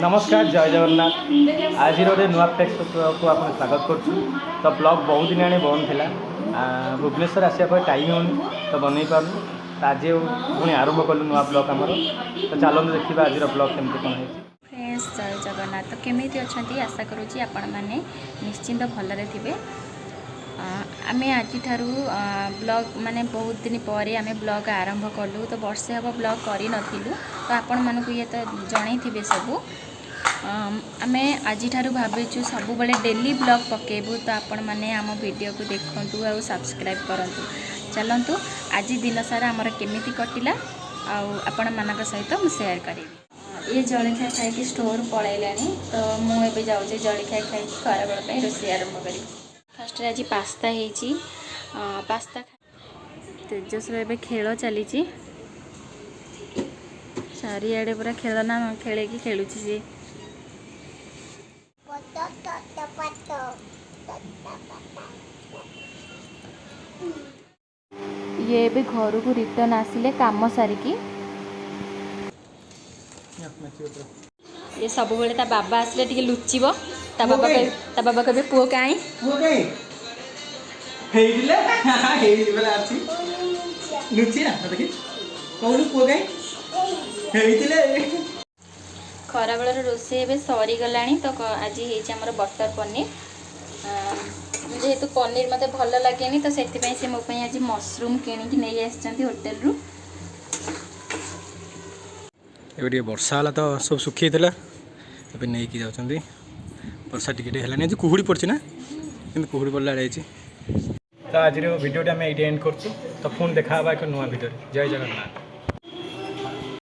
ନମସ୍କାର, ଜୟ ଜଗନ୍ନାଥ। ଆଜିର ଗୋଟେ ନୂଆ ଫ୍ଲେକ୍ସକୁ ଆପଣ ସ୍ୱାଗତ କରୁଛୁ। ତ ବ୍ଲଗ୍ ବହୁତ ଦିନ ହେଲାଣି ବନ୍ଦ ଥିଲା। ଭୁବନେଶ୍ୱର ଆସିବା ପରେ ଟାଇମ୍ ହେଉନି, ତ ବନେଇ ପାରୁନୁ। ତ ଆଜି ଆଉ ପୁଣି ଆରମ୍ଭ କଲୁ ନୂଆ ବ୍ଲଗ୍ ଆମର। ତ ଚାଲନ୍ତୁ ଦେଖିବା ଆଜିର ବ୍ଲଗ୍ କେମିତି କ'ଣ ହେଇଛି। ଫ୍ରେଣ୍ଡସ୍, ଜୟ ଜଗନ୍ନାଥ। ତ କେମିତି ଅଛନ୍ତି? ଆଶା କରୁଛି ଆପଣମାନେ ନିଶ୍ଚିନ୍ତ ଭଲରେ ଥିବେ। ଆମେ ଆଜିଠାରୁ ବ୍ଲଗ୍, ମାନେ ବହୁତ ଦିନ ପରେ ଆମେ ବ୍ଲଗ୍ ଆରମ୍ଭ କଲୁ। ତ ବର୍ଷେ ହେବ ବ୍ଲଗ୍ କରିନଥିଲୁ, ତ ଆପଣମାନଙ୍କୁ ଇଏ ତ ଜଣେଇଥିବେ ସବୁ। ଆମେ ଆଜିଠାରୁ ଭାବିଛୁ ସବୁବେଳେ ଡେଲି ବ୍ଲଗ୍ ପକାଇବୁ। ତ ଆପଣମାନେ ଆମ ଭିଡ଼ିଓକୁ ଦେଖନ୍ତୁ ଆଉ ସବସ୍କ୍ରାଇବ୍ କରନ୍ତୁ। ଚାଲନ୍ତୁ, ଆଜି ଦିନସାରା ଆମର କେମିତି କଟିଲା ଆଉ ଆପଣମାନଙ୍କ ସହିତ ମୁଁ ସେୟାର କରିବି। ଇଏ ଜଳଖିଆ ଖାଇକି ଷ୍ଟୋର୍ ପଳେଇଲାଣି, ତ ମୁଁ ଏବେ ଯାଉଛି ଜଳଖିଆ ଖାଇକି ଖରାବେଳ ପାଇଁ ରୋଷେଇ ଆରମ୍ଭ କରିବି। ଫାର୍ଷ୍ଟରେ ଆଜି ପାସ୍ତା ହେଇଛି। ପାସ୍ତା। ତେଜସ୍ର ଏବେ ଖେଳ ଚାଲିଛି। ଚାରିଆଡ଼େ ପୁରା ଖେଳନା ଖେଳେଇକି ଖେଳୁଛି ସିଏ। ପତ ତତ ପତ ତତ ପତ। ଇଏ ଏବେ ଘରକୁ ରିଟର୍ନ ଆସିଲେ କାମ ସାରିକି। ଇଏ ସବୁବେଳେ ତା ବାବା ଆସିଲେ ଟିକେ ଲୁଚିବ। ତା ବାବା କହିବେ, ତା ବାବା କହିବେ, "ପୁଅ କାହିଁ?" ପୁଅ କାଇଁ? ହେଇଥିଲେ ହେଇଥିଲେ ଅଛି। ଲୁଚିଆ ଦେଖି କହୁନୁ, ପୁଅ କାଇଁ? ହେଇଥିଲେ। ଖରାବେଳର ରୋଷେଇ ଏବେ ସରିଗଲାଣି। ତ ଆଜି ହେଇଛି ଆମର ବଟର ପନିର। ଯେହେତୁ ପନିର ମୋତେ ଭଲ ଲାଗେନି, ତ ସେଥିପାଇଁ ସେ ମୋ ପାଇଁ ଆଜି ମସରୁମ୍ କିଣିକି ନେଇ ଆସିଛନ୍ତି ହୋଟେଲରୁ। ଏବେ ଟିକେ ବର୍ଷା ହେଲା ତ ସବୁ ଶୁଖିଯାଇଥିଲା, ଏବେ ନେଇକି ଯାଉଛନ୍ତି। ବର୍ଷା ଟିକେ ଟିକେ ହେଲାନି। ଆଜି କୁହୁଡ଼ି ପଡ଼ିଛି ନା, କିନ୍ତୁ କୁହୁଡ଼ି ପଡ଼ିଲା ହେଇଛି। ତ ଆଜିର ଭିଡ଼ିଓଟି ଆମେ ଏଇଠି ଏଣ୍ଡ କରୁଛୁ। ତ ପୁଣି ଦେଖା ହେବା ଏକ ନୂଆ ଭିଡ଼ିଓରେ। ଜୟ ଜଗନ୍ନାଥ।